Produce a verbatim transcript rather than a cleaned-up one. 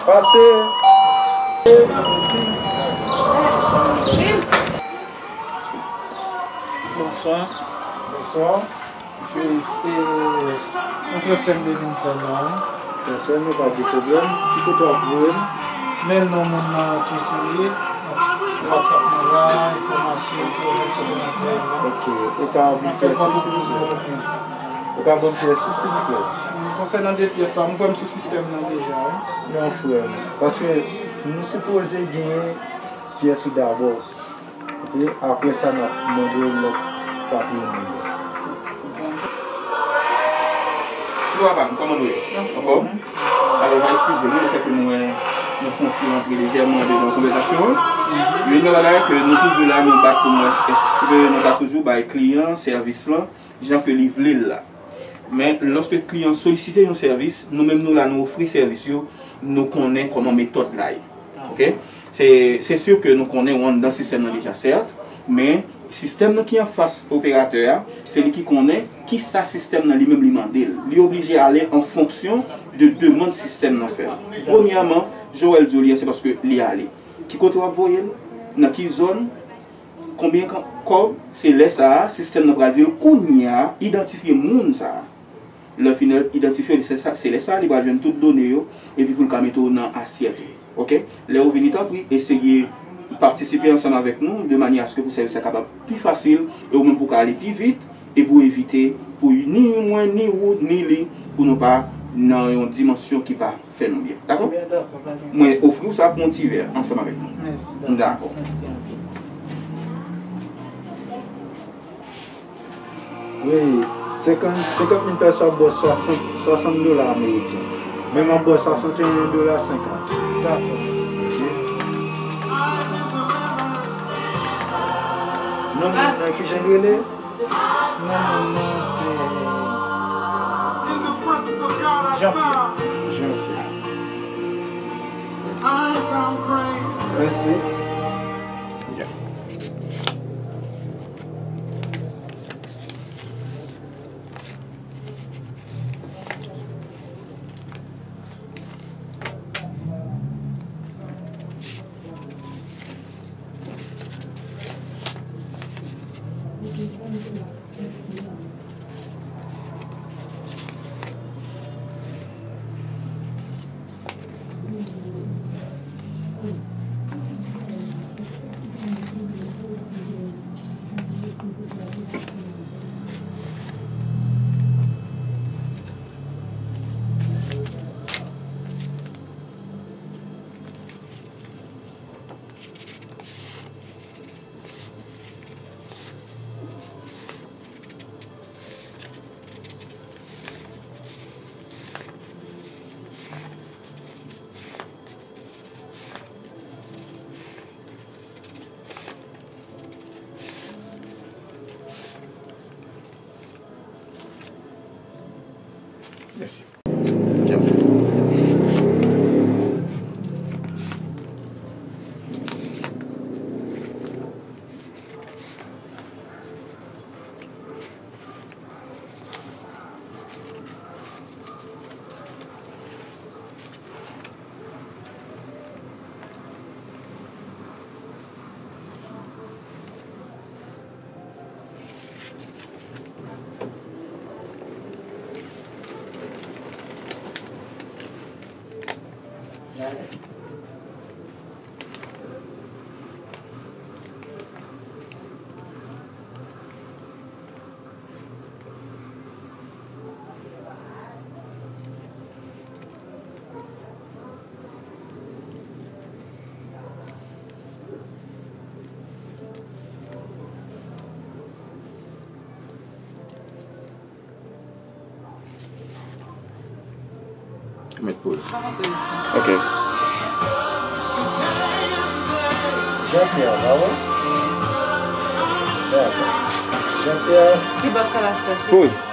Pase. Bonswa. Bonswa. Felix, e, yon transfè m te vin fè la. Transfè, nou pa gen pwoblèm. Ki kote w ap voye m? Men non moun nan tou sou li. Sou WhatsApp mwen la, enfòmasyon, pwovens kote m ap voye l la. Ok. Ou ka ban m fè sis, silvouplè? Pòtoprens. Ou ka ban m fè sis, silvouplè? Konsènan de pyès sa, m kwè m sou sistèm nan deja, wi. Non, frè m. Paske nou sipoze genyen pyès ou dabò. Ok, apre sa, n ap mande w lòt papye moun yo. Ti papa m, kòman nou ye? Anfòm? Alò, va eskize nou, lefètke nou wè nou fè yon ti rantre lejèman andedan konvèsasyon an. Youn nan bagay ke nou toujou la, nou bat pou nou, èske nou ka toujou bay kliyan sèvis lan jan ke li vle l la. Men, lòske kliyan solisite yon sèvis, nou menm nou la, nou ofri sèvis yo, nou konnen kòman metòd la ye. Ok? Se, se si ke nou konnen ou anndan sistèm nan deja, sèt, men sistèm nan ki anfas operatè a, se li ki konnen kisa sistèm nan li menm li mande l. Li oblije ale an fonksyon de demann sistèm nan fè. Premyèman, Joël di w li a, se paske li ale. Ki kote w ap voye l? Nan ki zòn? Konbyen kan-, kòb? Se lè sa a, sistèm nan pral di l, kounye a, idantifye moun sa a. Lè w fin idantifye li, se sa, se lè sa a, li pral jwenn tout done yo, epi pou l ka mete w nan asyèt ou. Ok? Lè ou vini, tanpri, eseye patisipe ansanm avèk nou, de manyè aske pou sèvis la kapab pi fasil, e ou menm pou w ka ale pi vit, e pou evite pou ni mwen, ni ou, ni li, pou nou pa nan yon dimansyon ki pa fè nou byen. Dakò? Byen, dakò, pa gen pwoblèm. Mwen ofri w sa pou yon ti vè ansanm avèk nou. Mèsi, dakò. Dakò. Mèsi anpil. Wi, senkant, senkant mil pèso ap ba w swasant, swasant dola ameriken. Men m ap ba w swasant e en dola senkant. Dakò. Ok. Non, non, non, kijan l rele? Non, non, non, se Jean-Pierre. Jean-Pierre. Mèsi. Yeah. Mèsi. Mèt poz. Ok. Jean-Pierre, pa vre? Dakò. Jean-Pierre. Ti bòt sa la chèche. Poz.